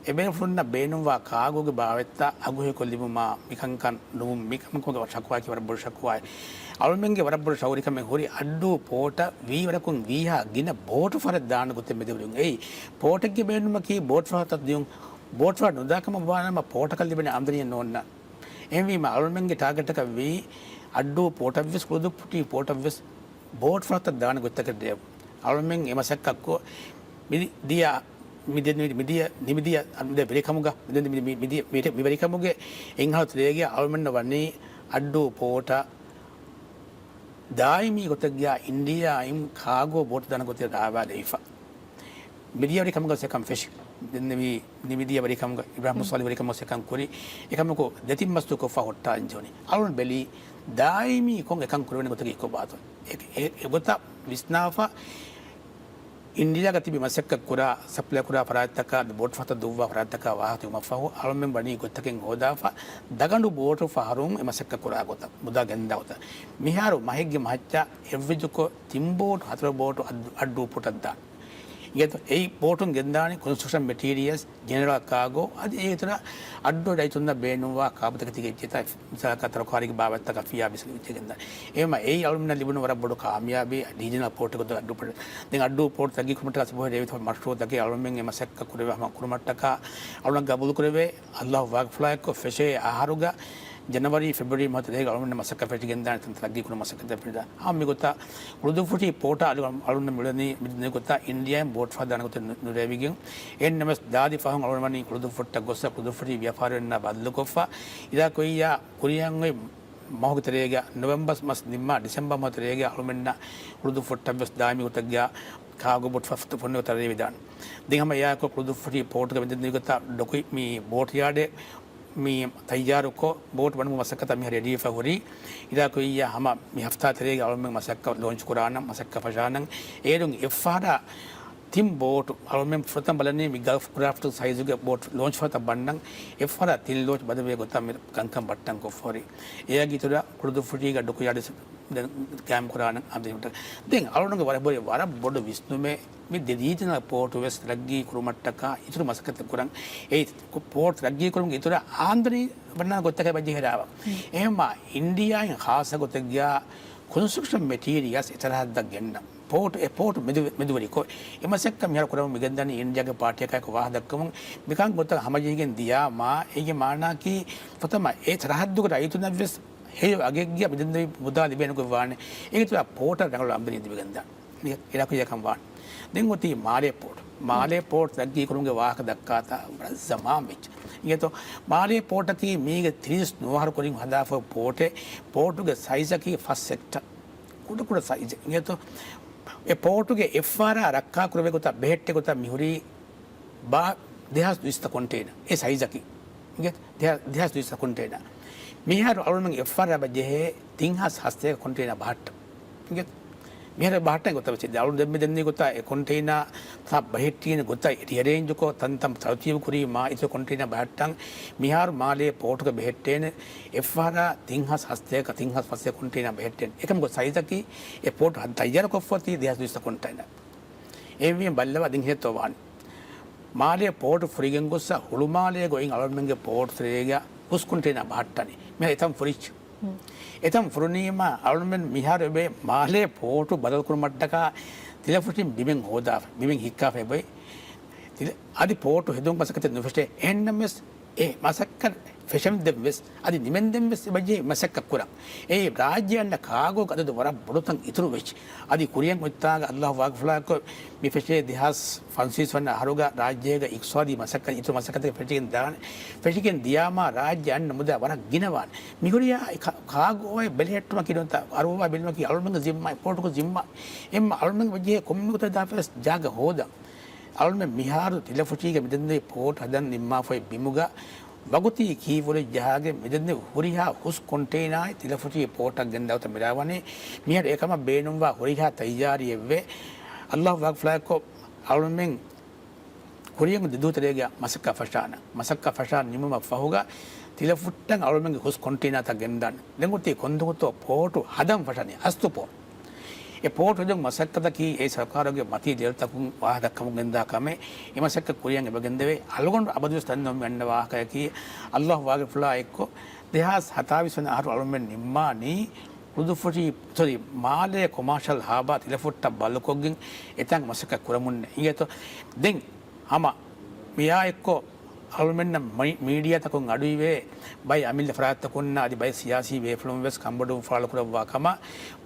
އެބޭފުޅުންނަށް ބޭނުންވާ ކާގޯގެ ބާވަތްތައް އަގުހެޔޮކޮށް ލިބުމާ މިކަންކަން ނުވުން، މިކަމަކުގެ ޝަކުވާއަކީ ވަރަށް ބޮޑު ޝަކުވާއެއް. އަޅުމެންގެ ވަރަށް ބޮޑު ޝައުރިކަމެއް ހުރި އައްޑޫ ޕޯޓަށް ވީވަރަކުން ވީހާ ގިނަ ބޯޓު ފަހަރެއް ދާން ގޮތެއް މެދުވެރިވުން. އެއީ، ޕޯޓެއްގެ ބޭނުމަކީ ބޯޓު ފަހަރަށް ދިޔުން، ބޯޓު ފަހަރަށް ނުދާ ކަމަށް ވާނަމަ ޕޯޓަކަށް ލިބެނެ އާމްދަނީއެއް ނޯންނާނެ. އެހެންވީމަ އަޅުމެންގެ ޓާގެޓަކަށް ވީ އައްޑޫ ޕޯޓަށްވެސް ކުޅުދުއްފުށީ ޕޯޓަށްވެސް ބޯޓު ފަހަރަށް ދާނެ ގޮތްތަކެއް ދޭ. އަޅުމެން އެ މަސައްކަތްކޮށް މިދިޔަ، މިދިޔަ، މިދިޔަ، ނިމިދިޔަ، މިދިޔަ ވެރިކަމުގަ، މިދިޔަ، މި، މި، މިދިޔަ ވެރި، މި ވެރިކަމުގެ އެއް އަހަރު ތެރޭގަ އަޅުމެންނަށް ވަނީ އައްޑޫ ޕޯޓަށް ދާއިމީ ގޮތެއްގަ އިންޑިއާއިން ކާގޯ ބޯޓު ދާނެ ގޮތެއް ރާވާލެވިފަ. މިދިޔަ ވެރިކަމުގަ ސެކަން ފެށި. ދެން މި، މިދިޔަ ވެރިކަމުގަ އިބްރާހިމް މުސާލި ވެރިކަމުގަ ސެކަން ކުރި. އެކަމަކު ދެތިން މަސްދު ކޮށްފަ ހުއްޓާ އިންޖެހުނީ. އަޅުން ބެލީ ދާއިމީ ކޮން އެކަން ކުރެވޭނެ ގޮތަކީ ކޮބާތޯ؟ އެ، އެ، އެގޮތަށް ވިސްނާފަ އިންޑިއާގަ ތިބި މަސައްކަތް ކުރާ، ސަޕްލައި ކުރާ ފަރާތްތަކާ، ބޯޓު ފަހަތަށް ދުއްވާ ފަރާތްތަކާ ވާހަކަ ދިއުމަށްފަހު، އަޅުމެން ވަނީ ގޮތްތަކެއް ހޯދާފަ، ދަގަނޑު ބޯޓު ފަހަރުން އެ މަސައްކަތް ކުރާ ގޮތަށް، މުދާ ގެންދާ ގޮތަށް. މިހާރު މަހެއްގެ މަހައްޗަށް އެވްރެޖުކޮށް ތިން ބޯޓު، ހަތަރު ބޯޓު އައްޑޫ، އައްޑޫ ޕޯޓަށް ދާން. އިނގޭތޯ، އެއީ ބޯޓުން ގެންދާނީ ކޮންސްޓްރަކްޝަން މެޓީރިއަލްސް، ޖެނެރަލް ކާގޯ، އަދި އޭގެ އިތުރަށް އައްޑޫ ރައްޔިތުންނަށް ބޭނުންވާ ކާބަދަކަތީގެ އެއްޗެއްތައް، މިސާލަކަށް ތަރުކާރީގެ ބާވަތްތަކަށް ފިޔާ ބިސް އެއްޗެއް ގެންދާނެ. އެހެންވީމަ އެއީ އަޅުމެންނަށް ލިބުނު ވަރަށް ބޮޑު ކާމިޔާބީ، ރީޖަނަލް ޕޯޓެއް ގޮތަށް އައްޑޫ ޕޯޓް. ދެން އައްޑޫ ޕޯޓް ތަރައްގީ ކުރުމަށްޓަކާ ސިފަ ރޭވިތަ މަޝްރޫއުތަކެއް އަޅުމެން އެ މަސައްކަތް ކުރެވި ހަމަ ކުރުމަށްޓަކާ އަޅުން ގަބޫލު ކުރެވޭ. އައްލާހު ވާގިފުޅާއެއްކޮށް ފެށޭ އަހަރުގަ ޖަނަވަރީ، ފެބްރުއަރީ މަހު ތެރޭގަ އަޅުމެން މަސައްކަތް ފެށިގެންދާނެ ތަން ތަރައްގީ ކުރުމަށް މަސައްކަތް ފެށިދާނެ. ހަމަ މިގޮތަށް ކުޅުދުއްފުށީ ޕޯޓަށް އަޅު، އަޅުން މިއުޅެނީ މިދެންނެވި ގޮތަށް އިންޑިއާއިން ބޯޓު ފަހަރު ދާނެ ގޮތެއް ނު، ނުރޭވިގެން. އެހެންނަމަވެސް ދާދި ފަހުން އަޅުން ވަނީ ކުޅުދުއްފުށްޓަށް ގޮއްސަ ކުޅުދުއްފުށީ ވިޔަފާރިވެރިންނާ ބައްދަލުކޮށްފަ. އިރާ ކުއްޔާ ކުރިއަށް އޮތް މަހުގެ ތެރޭގަ ނޮވެމްބަރ މަސް ނިންމާ ޑިސެމްބަރ މަހު ތެރޭގަ އަޅުމެންނަށް ކުޅުދުއްފުށްޓަށްވެސް ދާއިމީ ގޮތެއްގަ ކާގޯ ބޯޓު ފަހަތަށް ފޮނުވި ގޮތަށް ރޭވިދާނެ. ދެން ހަމަ އެއާއެކު ކުޅުދުއްފުށީ ޕޯޓުގަ މިދެންނެވި ގޮތަށް ޑޮކު، މި ބޯޓް ޔާޑެއް މި ތައްޔާރުކޮށް، ބޯޓު ވަނުމުގެ މަސައްކަތަށް މިހާރު ރެޑީވެފަ ހުރީ. އިރާ ކުއްޔާ ހަމަ މި ހަފްތާ ތެރޭގަ އަޅުމެން މަސައްކަތް ލޯންޗް ކުރާނަން، މަސައްކަތް ފަށާނަން. އޭރުން އެއްފަހަރާ ތިން ބޯޓު އަޅުމެން ފުރަތަމަ ބަލަނީ މި ގަލްފް ކްރާފްޓް ސައިޒުގެ ބޯޓު ލޯންޗް ފަހަތަށް ބަންނަން. އެއްފަހަރާ ތިން ލޯންޗް ބަދަލުވޭ ގޮތަށް މި ކަންކަން ބައްޓަން ކޮށްފަ ހުރީ. އެއާގެ އިތުރަށް ކުޅުދުއްފުށީގަ ޑޮކުޔާޑް ދެން ގާއިމް ކުރާނަން އާމްދަނީ. ދެން އަޅުގަނޑުގެ ވަރަށް ބޮޑު، ވަރަށް ބޮޑު ވިސްނުމެއް މި ދެ ރީޖަނަލް ޕޯޓު ވެސް ތަރައްގީ ކުރުމަށްޓަކާ އިތުރު މަސައްކަތެއް ކުރަން. އެ ޕޯޓް ތަރައްގީ ކުރުމުގެ އިތުރަށް އާމްދަނީ ވަންނާނެ ގޮތަކަށް ބަޖެހި ރާވާ. އެހެންވީމަ އިންޑިއާއިން ޚާއްޞަ ގޮތެއްގަ ކޮންސްޓްރަކްޝަން މެޓީރިއަލްސް އެ ސަރަހައްދަށް ގެންނަން. ޕޯޓު، އެ ޕޯޓު މެދު، މެދުވެރިކޮށް އެ މަސައްކަތް މިހާރު ކުރަމުން މިގެންދަނީ އިންޑިއާގެ ޕާޓީއަކާއެކު ވާހަކަ ދައްކަމުން. މިކަން ގޮތަށް ހަމަޖެހިގެން ދިޔާމާ، އޭގެ މާނައަކީ ފުރަތަމަ އެ ސަރަހައްދުގެ ރައްޔިތުންނަށްވެސް ހެޔޮ އަގެއްގެ މިދެންނެވި މުދާ ލިބޭނެ ގޮތް ވާނެ. އޭގެ ތެރޭ ޕޯޓަށް ރަނގަޅު އާމްދަނީ ލިބިގެންދާނެ. އިރާކު އެކަން ވާނެ. ދެން އޮތީ މާލޭ ޕޯޓް. މާލޭ ޕޯޓް ތަރައްގީ ކުރުމުގެ ވާހަކަ ދައްކާތާ ވަރަށް ޒަމާން ވެއްޖެ. އިނގޭތޯ، މާލޭ ޕޯޓަކީ މީގެ ތިރީސް ނުވަހަރު ކުރިން ހަދާފަ ޕޯޓެއް. ޕޯޓުގެ ސައިޒަކީ ފަސް ހެކްޓާ. ކުޑަ ކުޑަ ސައިޒެއް. އިނގޭތޯ، އެ ޕޯޓުގެ އެފްއާރްއާ ރައްކާ ކުރެވޭ ގޮތަށް ބެހެއްޓޭ ގޮތަށް މިހުރީ ބާ، ދެހާސް ދުއިސައްތަ ކޮންޓޭނަ. އެ ސައިޒަކީ. އިނގޭތޯ، ދެހާ، ދެހާސް ދުއިސައްތަ ކޮންޓޭނަ. މިހާރު އަޅުމެން އެފްއާރްއާ ބަޖެހޭ ތިން ހާސް ހަސަތޭކަ ކޮންޓޭނަ ބަހައްޓަން. އިނގޭތޯ؟ މިހާރު ބަހައްޓަން ގޮތަށް ވެސް އަޅު ދެންމެ ދެންނެވި ގޮތަށް އެ ކޮންޓޭނާ ތައް ބަހެއްޓީނެ ގޮތަށް ރިއަރޭންޖުކޮށް ތަންތަން ތަރުތީބު ކުރީމާ އިތުރު ކޮންޓޭނާ ބަހައްޓަން. މިހާރު މާލޭ ޕޯޓުގަ ބެހެއްޓޭނެ އެފްއާރްއާ ތިން ހާސް ހަސަތޭކަ، ތިން ހާސް ފަސް ކޮންޓޭނާ ބަހެއްޓޭނެ. އެކަމަކު ސައިޒަކީ އެ ޕޯޓު ހަ، ތައްޔާރު ކޮށްފަ އޮތީ ދެހާސް ދުއިސައްތަ ކޮންޓޭނާ. އެހެންވީމަ ބައްލަވާ ދެން ހިނގައްތޯ ވާނެ. މާލޭ ޕޯޓު ފުރިގެން ގޮއްސަ ހުޅުމާލޭގަ އޮތް އަޅުމެންގެ ޕޯޓު ތެރޭގަ ހުސް ކޮންޓޭނާ ބަހައްޓަނީ. މިހާރު އެތަން ފުރިއްޖެ. އެތަން ފުރުނީމަ އަޅުމެން މިހާރު އެބައި މާލޭ ޕޯޓު ބަދަލުކުރުމަށްޓަކާ ތިލަފުށިން ބިމެއް ހޯދާފަ، ބިމެއް ހިއްކާފަ އެބައި. ތިލަ، އަދި ޕޯޓު ހެދުން މަސައްކަތެއް ނުފެށޭ. އެހެންނަމަވެސް އެ މަސައްކަތް ފެށެންދެން ވެސް، އަދި ނިމެންދެން ވެސް އެބަޖެހޭ މަސައްކަތް ކުރަން. އެއީ ރާއްޖެ އަންނަ ކާގޯގެ އަދަދު ވަރަށް ބޮޑުތަން އިތުރު ވެއްޖެ. އަދި ކުރިއަށް އޮތްތާގަ އައްލާހު ވާގިފުޅާއެކު މި ފެށޭ ދެހާސް ފަންސަވީސް ވަނަ އަހަރުގަ ރާއްޖޭގަ އިޤްތިޞާދީ މަސައްކަތް އިތުރު މަސައްކަތެއް ފެށިގެން ދާނެ. ފެށިގެން ދިޔާމާ ރާއްޖެ އަންނަ މުދާ ވަރަށް ގިނަވާނެ. މިހުރިހާ އެ ކާ، ކާގޯއެއް ބެލެހެއްޓުމަކީ ނުވަތަ އަރުވާ ބެލުމަކީ އަޅުމެންގެ ޒިންމާ، ޕޯޓުގެ ޒިންމާ. އެހެންމަ އަޅުމެން ވެއްޖެ ކޮންމެ ގޮތެއް ދާފަވެސް ޖާގަ ހޯދަން. އަޅުމެން މިހާރު ތިލަފުށީގަ މިދެންނެވި ޕޯޓް ހަދަން ނިންމާފައި ބިމުގަ ވަގުތީ ކީއްވެލޮއް ޖަހާގެން މިދެންނެވި ހުރިހާ ހުސް ކޮންޓޭނާއެއް ތިލަފުށީ ޕޯޓަށް ގެންދާ ގޮތަށް މިރާވަނީ. މިހާރު އެކަމަށް ބޭނުންވާ ހުރިހާ ތައްޔާރީއެއްވެ. އައްލާހު ވާގިފުޅާއެކު އަޅުމެން ކުރިއަށް ދެދުވަހު ތެރޭގަ މަސައްކަތް ފަށާނަން. މަސައްކަތް ފަށާ ނިމުމަށް ފަހުގަ ތިލަފުށްޓަށް އަޅުމެންގެ ހުސް ކޮންޓޭނާތައް ގެންދާނެ. ދެން އޮތީ ކޮންދުވަހުތޯ ޕޯޓު ހަދަން ފަށަނީ، އަސްލު ޕޯޓު. އެ ޕޯޓް ހެދުން މަސައްކަތަކީ އެ ސަރުކާރުގެ މަތީ ދެލޮލުތަކުން ވާހަކަ ދައްކަމުން ގެންދާ ކަމެއް. އެ މަސައްކަތް ކުރިއަށް އެބަ ގެންދެވޭ. އަޅުގަނޑު އަބަދުވެސް ދަންނަވަން މި އަންނަ ވާހަކަޔަކީ، އައްލާހު ވާގިފުޅާ އެއްކޮށް، ދެހާސް ހަތާވީސް ވަނަ އަހަރު އަޅުމެން ނިންމާނީ ކުޅުދުއްފުށި، ސޮރީ، މާލޭ ކޮމާޝަލް ހާބާ ތިލަފުއްޓަށް ބަލުކޮށްގެން އެތާނގެ މަސައްކަތް ކުރަމުން އިނގޭތޯ. ދެން ހަމަ މިއާ އެއްކޮށް އަޅުމެންނަށް މީ-، މީޑިއާތަކުން އަޑުއިވޭ، ބައެއް އަމިއްލަ ފަރާތްތަކުންނާ އަދި ބައެއް ސިޔާސީ ބޭފުޅުން ވެސް ކަންބޮޑުވުން ފާޅުކުރައްވާ ކަމަށް،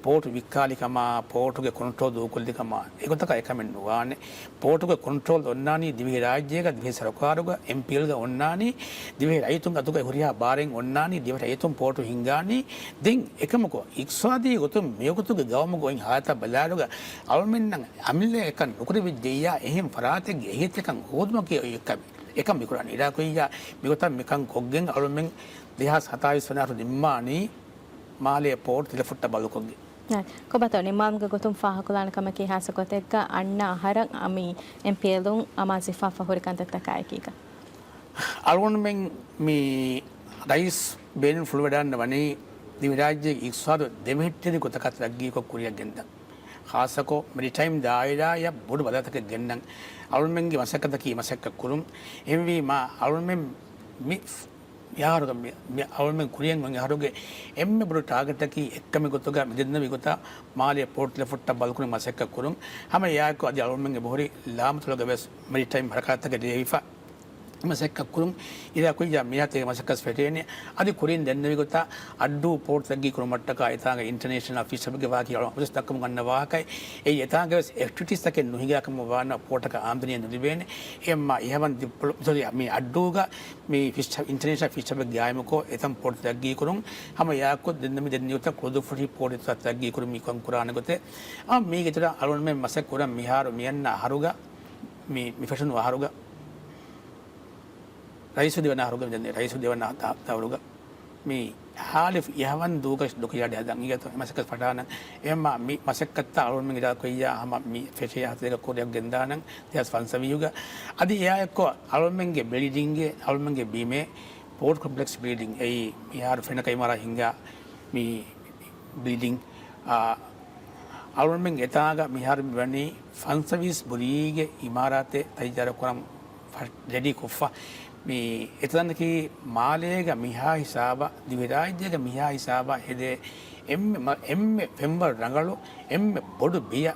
ޕޯޓު ވިއްކާލި ކަމާ، ޕޯޓުގެ ކޮންޓްރޯލް ދޫކޮށްލި ކަމާ، އެގޮތަކަށް އެކަމެއް ނުވާނެ. ޕޯޓުގެ ކޮންޓްރޯލް އޮންނާނީ ދިވެހި ރާއްޖޭގަ، ދިވެހި ސަރުކާރުގަ، އެމްޕީއެލްގަ އޮންނާނީ، ދިވެހި ރައްޔިތުން އަތުގަ ހުރިހާ ބާރެއް އޮންނާނީ، ދިވެހި ރައްޔިތުން ޕޯޓު ހިންގާނީ. ދެން އެކަމަކު، އިޤްތިޞާދީ ގޮތުން މިވަގުތުގެ ގައުމުގެ އޮތް ހާލަތަށް ބަލާލުގަ، އަޅުމެންނަށް އަމިއްލައަކަށް ނުކުރެވިއްޖެއްޔާ، އެހެން ފަރާތެއްގެ އެހީތެރިކަން ހޯދުމަކީ އޮތް ކަމެއް. އެކަން މިކުރާނީ. އިރާދަކުރިއްޔާ މިގޮތަށް މިކަން ކޮށްގެން އަޅުމެން ދެހާސް ހަތާވީސް ވަނަ އަހަރު ނިންމާނީ މާލޭ ޕޯޓް ތިލަފުއްޓަށް ބަލުކޮށްގެން. ކޮބާތޯ ނިންމާލުމުގެ ގޮތުން ފާހަގަކޮށްލާނެ ކަމަކީ ހާއްސަ ގޮތެއްގަ އަންނަ އަހަރަށް މި އެމްޕީއެލުން އަމާޒުވެފާފަ ހުރި ކަންތައްތަކާއެކީގަ. އަޅުގަނޑުމެން މި ރައީސް ބޭނުން ފުޅުވަޑައިގަންނަވަނީ ދިވެހިރާއްޖޭގެ އިޤްތިޞާދު ދެމެހެއްޓެނި ގޮތަކަށް ތަރައްގީކޮށް ކުރިއަށް ގެންދަން. ޚާއްޞަކޮށް މެރިޓައިމް ދާއިރާއަށް ބޮޑު ބަދަލުތަކެއް ގެންނަން. އަޅުމެންގެ މަސައްކަތަކީ މަސައްކަތް ކުރުން. އެހެންވީމާ އަޅުމެން މި މި އަހަރުގަ މި، މި އަޅުމެން ކުރިއަށް އޮތް އަހަރުގެ އެންމެ ބޮޑު ޓާގެޓަކީ އެއްކަމެއް ގޮތުގަ މި ދެންނެވި ގޮތަށް މާލޭ ޕޯޓް ތިލަފުއްޓަށް ބަލުކުރުން މަސައްކަތް ކުރުން. ހަމަ އެއާއެކު އަދި އަޅުމެން އެބަހުރި ލާމަތޮޅުގަ ވެސް މެރިޓައިމް ހަރަކާތްތަކެއް ލިޔެވިފަ މަސައްކަތް ކުރުން. އިރާ ކުއްޔާ މިހާތަނަށް މަސައްކަތް ފެށޭނެ. އަދި ކުރިން ދެންނެވި ގޮތަށް އައްޑޫ ޕޯޓް ތަރައްގީ ކުރުމަށްޓަކާ އެތާނގަ އިންޓަރނޭޝަނަލް ފިޝް ހަބެއްގެ ވާހަކަ އަޅުގަނޑު ދައްކަމުން އަންނަ ވާހަކައެއް. އެއީ އެތާނގަ ވެސް އެކްޓިވިޓީސްތަކެއް ނުހިނގާ ކަމަށް ވާނަމަ ޕޯޓަކަށް އާމްދަނީއެއް ނުލިބޭނެ. އެއްމާ އިހަވަން ދިއްޕުޅު، ސޮރީ، މި އައްޑޫގަ މި ފިޝް، އިންޓަރނޭޝަނަލް ފިޝް ހަބެއް ގާއިމުކޮށް އެތަން ޕޯޓް ތަރައްގީ ކުރުން. ހަމަ އެއާއެކު ދެން މި ދެންނެވި ގޮތަށް ކުޅުދުއްފުށި ޕޯޓް ތަރައްގީ ކުރުން މިކަން ކުރާނެ ގޮތެއް. އާ، މީގެ ތެރެއަށް އަޅުގަނޑުމެން މަސައްކަތް ކުރަން މިހާރު މި އަންނަ އަހަރުގަ، މި، މި ފެށުނު އަހަރުގަ، ރައީސު ދެވަނަ އަހަރުގަ، މި ދެން ރައީސު ދެވަނަ ދަ-، ދައުރުގަ މި ހާލި އިހަވަން ދޫކޮށް ޑޮކިޔާޑެއް ހަދަން އިނގޭތޯ އެ މަސައްކަތް ފަށާނަން. އެހެންމާ މި މަސައްކަތްތައް އަޅުގަނޑުމެން އިރާދަކުރިއްޔާ ހަމަ މި ފެށޭ ހަތަރެއްގަ ކުރިއަށް ގެންދާނަން ދެހާސް ފަންސަވީހުގަ. އަދި އެއާއެއްކޮށް އަޅުގަނޑުމެންގެ ބިލްޑިންގެ، އަޅުގަނޑުމެންގެ ބިމެއް ޕޯޓް ކޮމްޕްލެކްސް ބިލްޑިން އެއީ މިހާރު ފެނަކަ އިމާރާތް ހިންގާ މި ބިލްޑިން، އާ، އަޅުގަނޑުމެން އެތާގަ މިހާރު މިވަނީ ފަންސަވީސް ބުރީގެ އިމާރާތެއް ތައްޔާރު ކުރަން ފަ-، ރެޑީ ކޮށްފަ. މި އެތަނަކީ މާލޭގަ މިހާ ހިސާބަށް، ދިވެހިރާއްޖޭގަ މިހާ ހިސާބަށް ހެދޭ އެންމެ މަ-، އެންމެ ފެންވަރު ރަނގަޅު، އެންމެ ބޮޑު ބިޔަ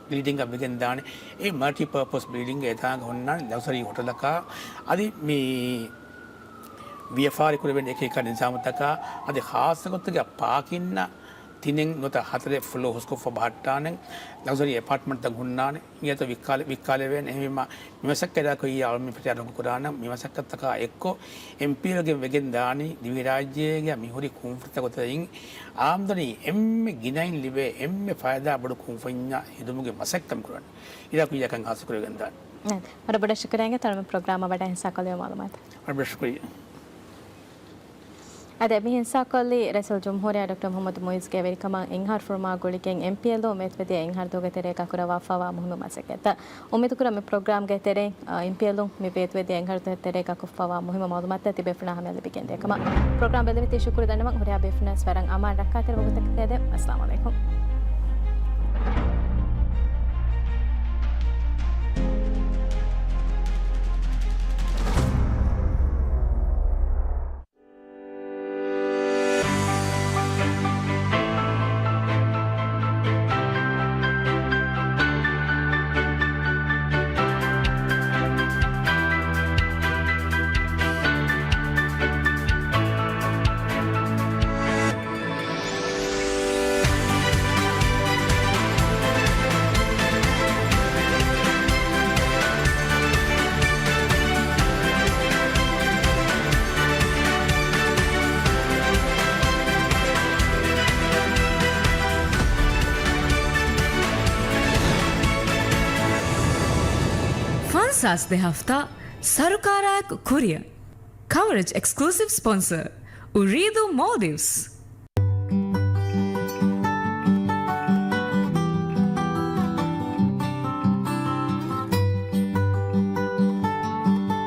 ބިލްޑިންގ ވެގެން ދާނެ. އެ މަލްޓި ޕާޕަސް ބިލްޑިންގ އެތާނގަ ހުންނާނެ ލަގްޒަރީ ހޮޓަލަކާ، އަދި މި ވިޔަފާރި ކުރެވޭނެ އެކި އެކި ނިޒާމުތަކާ، އަދި ޚާއްޞަ ގޮތުގަ ޕާކިންއަށް ތިނެއް ނުވަތަ ހަތަރެއް ފްލޯ ހުސްކޮށްފަ ބަހައްޓާނެ، ލަގްޒަރީ އެޕާޓްމަންޓްތައް ހުންނާނެ، އިނގޭތޯ ވިއްކާލެ-، ވިއްކާލެވޭނެ. އެހެންވީމާ، މި މަސައްކަތް އިރާދަކުރިއްޔާ އަޅުމެން ފެށި އަޑު ކުރާނަން. މި މަސައްކަތްތަކާ އެއްކޮށް، އެމްޕީއެލްގެ ވެގެން ދާނީ ދިވެހިރާއްޖޭގަ މިހުރި ކުންފުނިތައް ގޮތަށް އައި، އާމްދަނީ އެންމެ ގިނައިން ލިބޭ އެންމެ ފައިދާ ބޮޑު ކުންފުންޏާ ހެދުމުގެ މަސައްކަތް ކުރަން. އިރާދަކުރިއްޔާ ކަން ހާސިލް ކުރެވިގެން ދާނެ. ވަރަށް ބޮޑަށް ޝުކުރިއްޔާ ތަޅުމެ ޕްރޮގްރާމަށް ވަޑައި ހިއްސާކޮށްލެވޭ މައުލޫމާތު. ވަރަށް ބޮޑަށް ޝުކުރިއްޔާ. އަދި މި ހިއްސާކޮށްލީ ރައީސުލްޖުމްހޫރިއްޔާ ޑޮކްޓަރ މުޙައްމަދު މުޢިއްޒުގެ ވެރިކަމަށް އެއް އަހަރު ފުރުމާ ގުޅިގެން އެމްޕީއެލްއު މޭތުވެދިޔަ އެއް އަހަރު ދުވަހުގެ ތެރޭގަ ކުރައްވާފައިވާ މުހިންމު މަސައްކަތްތައް. އުއްމީދުކުރަން މި ޕްރޮގްރާމްގެ ތެރެއިން، އާ، އެމްޕީއެލްއު މި ބޭތުވެދިޔަ އެއް އަހަރު ދުވަހުގެ ތެރޭގަ ކޮށްފައިވާ މުހިންމު މައުލޫމާތުތައް ތިބޭފުޅުންނާ ހަމަޔަށް ލިބިގެންދޭ ކަމަށް. ޕްރޮގްރާމް ބެލެވިއްޔާ ޝުކުރު ދަންނަވަން. ހުރިހާ ބޭފުޅުންނަށް ވަރަށް އަމާން ރައްކާތެރި ވަގުތަކަށް ތެދެން. އައްސަލާމު ޢަލައިކުމް. ފަންސާސް ދެ ހަފްތާ ސަރުކާރާއެކު ކުރިއަށް. ކަވަރޭޖް އެކްސްކްލޫސިވް ސްޕޮންސަރ، އުރީދޫ މޯލްޑިވްސް.